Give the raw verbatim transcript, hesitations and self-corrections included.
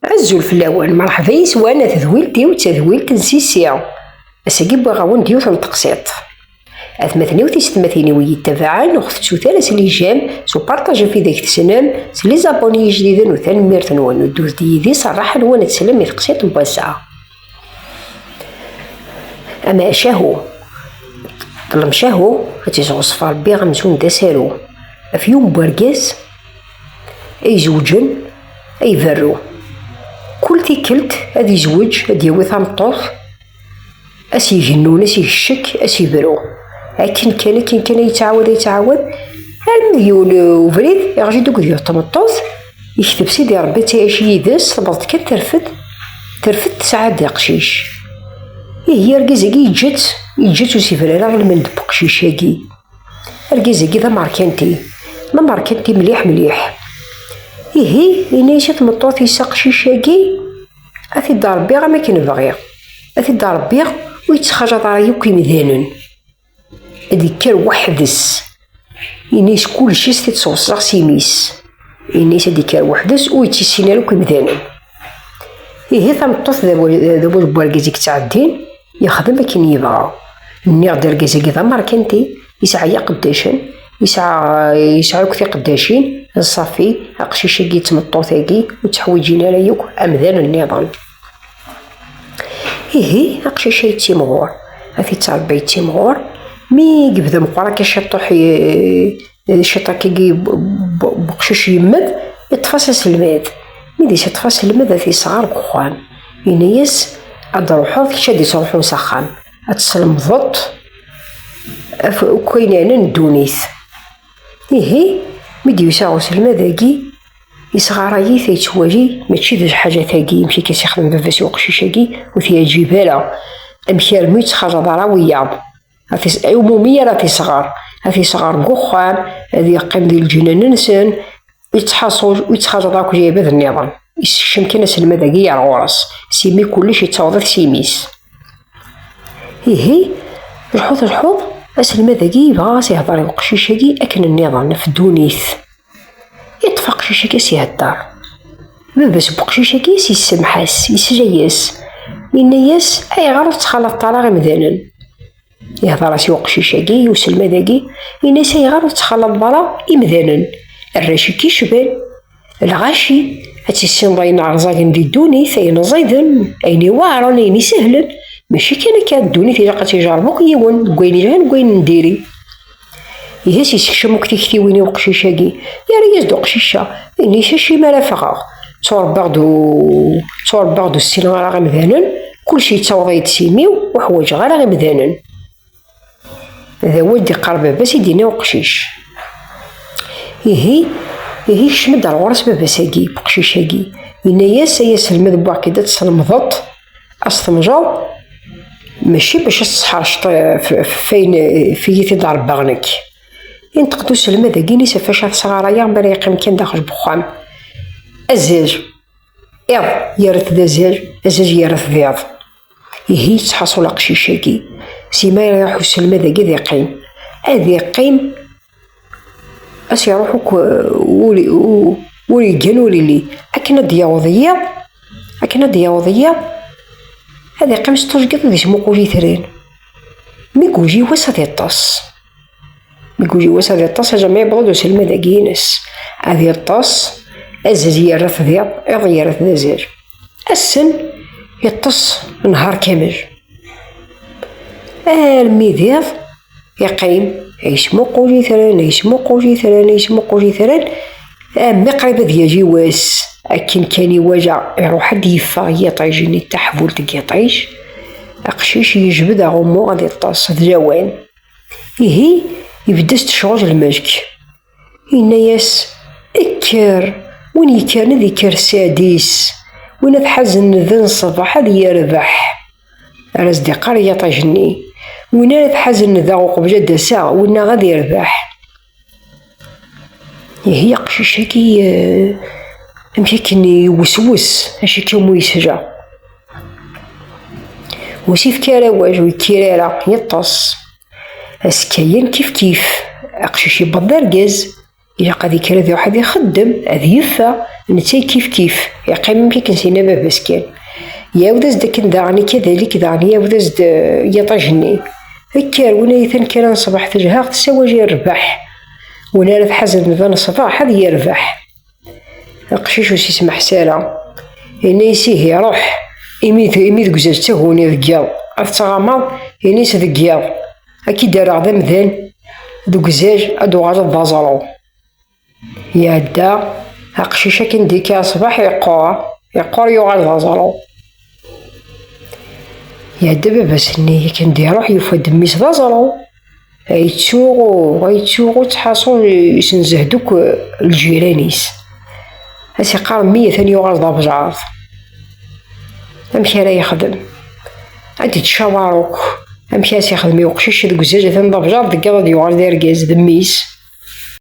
Azul fell-awen, merḥba yes-wen, a tedwilt-iw d tadwilt n Sisi. Ass-agi wwiɣ-awen-d yiwet n teqsiṭ. Atmaten-iw, tisetmatin-iw i yi-ttabaɛen, ur ɣ-tettut ara s les j'aime, s uparṭaj ɣef widak tessnem, s les abonnés ijdiden, u tanemmirt-nwen n uddud yid-i s rraḥa-nwen ad teslem i teqsiṭ n wass-a. Amacahu, lemcahu, ad tt-isɣeṣṣef Rebbi amzun d asaru. Ɣef yiwen n wergaz ay izewǧen, ay iberru. Kul tikkelt ad izweǧ, ad d-yawi tameṭṭut, ad s-igennun, ad s-igeccek, ad s-ibru. Akken kan, akken kan ay yettɛawad, ay yettɛawad, armi d yiwen ubrid, iɣli-d akked yiwet tmeṭṭut, yekteb Sidi Ṛebbi ad tɛic yid-s, tebḍa kan terfed, terfed tesɛa-d aqcic. Ihi argaz-agi yeǧǧa-tt, yeǧǧa-tt ur s-ibri ara i lmend n uqcic-agi. Argaz-agi d amerkanti, d amerkanti mliḥ mliḥ. Ihi, yenna-yas i tmeṭṭut-is aqcic-agi, ad t-id-ṛebbiɣ am akken bɣiɣ. Ad t-id-ṛebbiɣ ur yettxalaḍ ara yakk imdanen. Ad ikker weḥd-s. Ini-as kullec i s-t-id-sweṣleɣ s imi-s. Ini-as ad ikker weḥd-s ur yettissin ara akk imdanen. Ihi tameṭṭut d aw-, d awal n wergaz i yettɛeddin, yexdem akken yebɣa. Nniɣ-d argaz-agi d amerkanti, yesɛa iqeddacen, yesɛa, yesɛa akk tiqeddacin, ṣafi, aqcic-agi d tmeṭṭut-agi ur tteḥwiǧin ara yakk amdan nniḍen. Ihi, aqcic-a yettimɣur, ad t-ittṛebbi yettimɣur, mi yebda meqqer akka ciṭuḥ, eh, ciṭuḥ akkagi b-, b-, b-, uqcic yemmed, yeṭṭef-as aselmad. Mi d-yeṭṭef aselmad, ad t-yesɣer deg uxxam. Yenna-yas, ad d-truḥeḍ, kečč ad d-yettruḥun s axxam. Ad teslemdeḍ ɣef akk ayen yeɛnan ddunit. Ihi, mi d-yusa uselmad-agi, yesɣaray-it, yettwali mačči d lḥaǧa tagi, amek akka s-ixdem baba-s i uqcic-agi, ur t-yeɛǧib ara. Amek armi ur yettxalaḍ ara wiyaḍ? Ad t-is-, i umumi ara t-isɣer. Ad t-isɣer deg uxxam, ad yeqqim di leǧnan-nsen, ur yettḥaṣul, ur yettxalaḍ akk lɛibad nniḍen. Yessekcem kan aselmad-agi ar ɣur-s, s imi kullec yettaweḍ-it s imi-s. Ihi, lḥuḍ, lḥuḍ, aselmad-agi yebɣa ad s-ihder i uqcic-agi akken nniḍen, ɣef ddunit. Yeṭṭef aqcic-agi ad s-ihedder. Baba-s n uqcic-agi s-yessemḥ-as, yesla-yas. Yenna-yas, ayɣer ur tettxalaḍeḍ ara imdanen? Ihder-as i uqcic-agi, i uselmad-agi, yenna-yas, ayɣer ur tettxalaḍeḍ ara imdanen? Arrac i k-icban, lɣaci, ad tissineḍ ayen rẓagen di ddunit, ayen ẓiden, ayen iweɛren, ayen isehlen. Mačči kan akka, ddunit ilaq ad tt-ijerreb akk yiwen, deg wayen yelhan, deg wayen n diri. Ihi s-yessekcem akk tiktiwin i uqcic-agi. Yerra-yas-d uqcic-a, yenna-yas, acimi ara ffɣeɣ? Tturebbaɣ-d u-, tturebbaɣ-d ur ssineɣ ara imdanen, kullec yettaweḍ-iyi-d s imi-w, ur ḥwaǧeɣ ara imdanen. D awal d-iqqar baba-s i d-yenna uqcic. Ihi, ihi kecm-d ar ɣur-s baba-s-agi, uqcic-agi. Yenna-yas, ay aselmad, wwiɣ-k-id ad teslemdeḍ, ad s-temjeḍ, mačči bac ad s-tesḥerceḍ f-, f-, f-, ayen, f-, i yi-t-id-rebbaɣ nekk. Inṭeq-d uselmad-agi, ini-as, ɣef wacu ara tesɣarayeḍ mi ara yeqqim kan daxel n uxxam? Azal, iḍ yerra-t d azal, azal yerra-t d iḍ. Ihi yettḥaṣul aqcic-agi. Sima iruḥ uselmad-agi ad iqqim. Ad iqqim, ad s-iruḥ akk, ur, ur, ur yeggan ur illi. Akken ad d-yaweḍ yiḍ, akken ad d-yaweḍ yiḍ, ad iqqim s tujgiṭ ad ismuqul itran. Mi yuji wass ad iṭṭes. Mi yuji wass ad iṭṭes, alamma yewweḍ-d uselmad-agi-ines. Ad iṭṭes, azal yerra-t d iḍ, iḍ yerra-t d azal. Ass-n, iṭṭes nhaṛ kamel. Armi d iḍ, iqqim, yesmuqul itran, yesmuqul itran, yesmuqul itran, armi qrib ad yali wass. Akken kan iwala, iruḥ ad d-yeffeɣ yiṭij-nni, taḥbult n yiṭij. Aqcic yejbed aɣummu ad iṭṭes, d lawan. Ihi, ibedd-as-d ccɣel lmelk. Yenna-yas, kker, win yekkren ad ikker sseɛd-is, win ad ḥazen d ṣṣbeḥ ad yerbeḥ. Ara s-d-iqqar yiṭij-nni, win ara tḥazen daɣ uqbel ad d-aseɣ, winna ad irbeḥ. Ihi aqcic-agi, eh, amek akken iweswes, acu akka umi yesla. Ur s-ifki ara awal, ur yekkir ara, yeṭṭes. Azekka-yan kifkif, aqcic yewweḍ d argaz. Ilaq ad ikker ad iruḥ ad ixeddem, ad yeffeɣ, netta kif kif, iqqim amek akken s-yenna baba-s kan. Yɛawed-as-d akken daɣen i kadalik, daɣen yɛawed-as-d, eh, yiṭij-nni. Kker, win ay atan kra n ṣṣbeḥ tejhaɣ tessawaj i rrbeḥ. Win ara tḥazen d ṣṣbeḥ ad yerbeḥ. Aqcic ur s-ismeḥs ara. Yenna-yas ihi ruḥ, imi d, imi deg uzal d taguni deg yiḍ ad tettɣamaḍ, ini-as deg yiḍ ad k-id-rreɣ d amdan, deg uzal ad d-uɣaleḍ d aẓru. Iɛedda aqcic akken d-ikka ṣṣbeḥ iqqur, iqqur yuɣal d aẓru. Iɛedda baba-s-nni akken d-iruḥ yufa-d mmi-s d aẓru. Ay yettsuɣu, ay yettsuɣu ttḥaṣu yesnezeh-d akk lǧiran-is. Ad s-iqqar mmi atan yuɣal d abejɛeḍ. Amek ara yexdem? Ad d-ittcawar akk. Amek ara s-yexdem i uqcic deg uzal atan d abejɛeḍ deg yiḍ ad yuɣal d argaz d mmi-s?